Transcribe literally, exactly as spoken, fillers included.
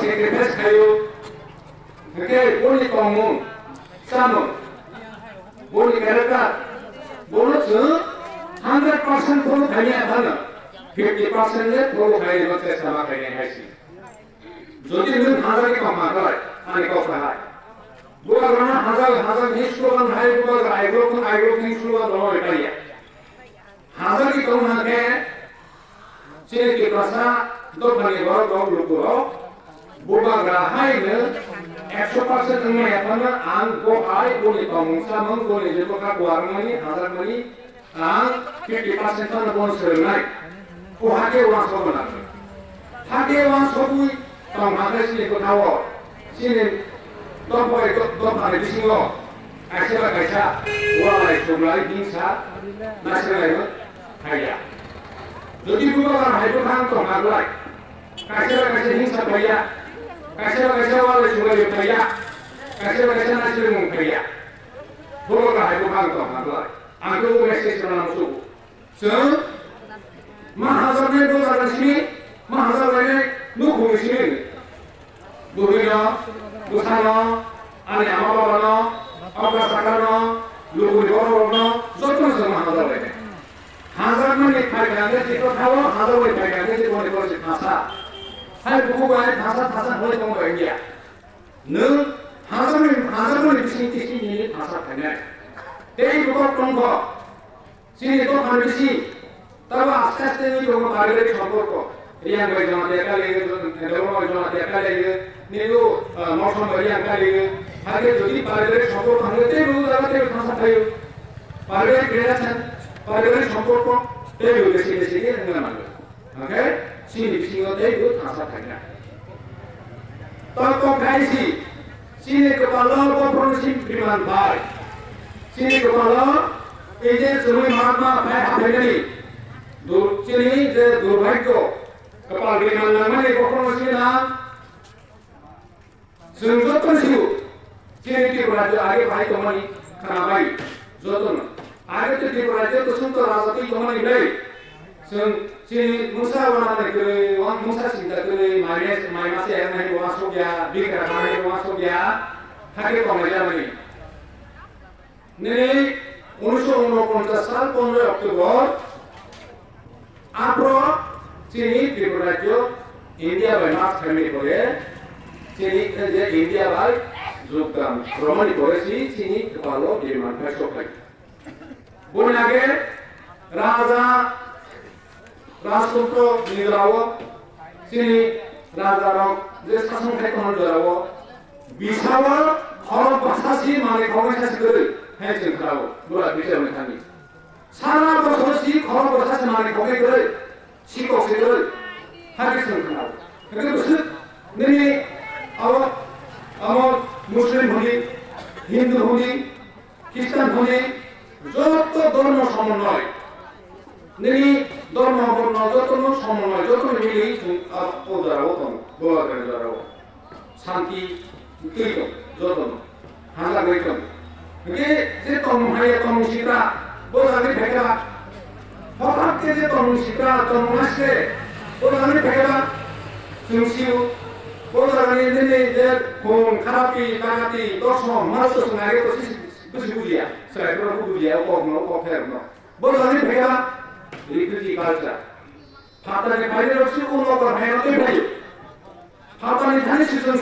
sacrifice khaio. Hwnkhe boni tongmung, chamung, boni character, bono chwng hundred percent follow khainai aphano fifty percent le follow khainai chesta ma khainai hai si. Jodi nwng hazar ni tongma khlai, ani kok kahai. Bubagrano hazar, hazar ni slogan hai, bubagra aiglok thung, aiglok thung slogan rwna bai kaiya. Hazar ni tong hwnkhe, chini Tiprasa dophani borok rok lukurok, bubagra hai no ekso percent wngmaya phano ang bo hai boni tongmung chamung, boni jebo kha kuar wngmani, hazar mani, ang fifty percent phano bono swrwngnai. O hakhe uansukma nangkhe. Hakhe uansukwi tong hakhe chini bwkhao, chini dophai, dophani bisingo kaisa bai kaisa walai suglai hingsa naisinglaima phaiya. Jodi bubagra hai bwkhang tong haglai, kaisa bai kaisa hingsa phaiya, kaisa bai kaisa walai suglai phaiya, kaisa bai kaisa naisinglaimung phaiya. Bubagra hai bwkhang tong haglai. Ang khe o message rwna muchungo. Chwng ma hazarnai bubagrani simi, ma hazarlainai nukhungni simi. Bwrwino, bwsano, ani ama babano, okra sakrano, lukuni bororokno, jotono chwng ma hazarlainai. Hazarmani phaikha hwnkhe chikrothao, hazarmani phaikha hwnkhe chikoni borok se thasa. Hai bukhuk bai thasa, thasa hwnwi tongbo India. Nwng hazarmani, hazarmani bising tising nini thasa phainai. Tei bukhuk tongkho. Chini dophani bisi, tabo aste aste wngwi tongo paribarik somporko. Riyang bai Jamatia kaliyo, Debbarma bai Jamatia kaliyo, nini o, ah, Mosong bai Riyang kaliyo. Hakhe jodi paribarik somporko hwnwi teibo jaga teibo thangsa phaio. Paribarik relation, paribarik somporko teibo besi besi khe wngna nango. Hwnkhe chini bisingo teibo thangsa phaina. Tamo kok khai si, chini kwpalo bophorni sim priman bai. Chini kwpalo ei je chwngwi ma ma phai haphainani. Dur-, chini je durbhagyo, kwpal priman nangmani bophorno sina. Chwng joto sio, chini Tripura rajyo age phai tongmani khwnabai jotono. Age to Tripura rajyo to sumto raja twi tongmani bai. Chwng chini mungsa wana nai kwrwi, wan mungsa sinta kwrwi, mai mes-, mai masa yang nai wana sokya, bikra nai wana sokya, hakhe tongnai jamani. Nini unisho unoponchas sal pondroi October, aphro chini Tripura rajyo India bai mas khaimani pore, chini je India bai jogdan romani pore si chini kwpalo biriman phai sokhai. Boni age raja Rajtantro ni jorao chini raja rok je sason khai tongmani jorao bisao khorok bwsa si manwi khogwi sasi kwrwi hai chwng khlao bura bichar ni thani. Sara bosor si khorok bwsa si manwi khogwi kwrwi, sikok si kwrwi hai chwng khlao. Hwnkhe bwswk nini abo, abo Muslim hwnwi, Hindu hwnwi, Khristan hwnwi joto dhormo somonnoy. Nini dhormo borno jotono somonnoy, jotono mili chwng a, o jorao tongo, Bubagrani jorao. Santi twi tong, jotono. Hamjagwi tong. Hwnkhe je tongmung haiya tongmung sitra, bo jagwi phaikha. Hothat khe je tongmung sitra, tongmung haste, bo jagwi phaikha. Chwng sio, bo jagani nini je khun, kharapi, dakati, dosom, maraso chwng age to sisi. Busi bujiya, chwrairokbo bujiya, o kokno, o kok pherokno. Bo jani phaikha refugee culture. Phatarni phainairok se ulo kor phaina tei phaio. Phatarni thani se chwng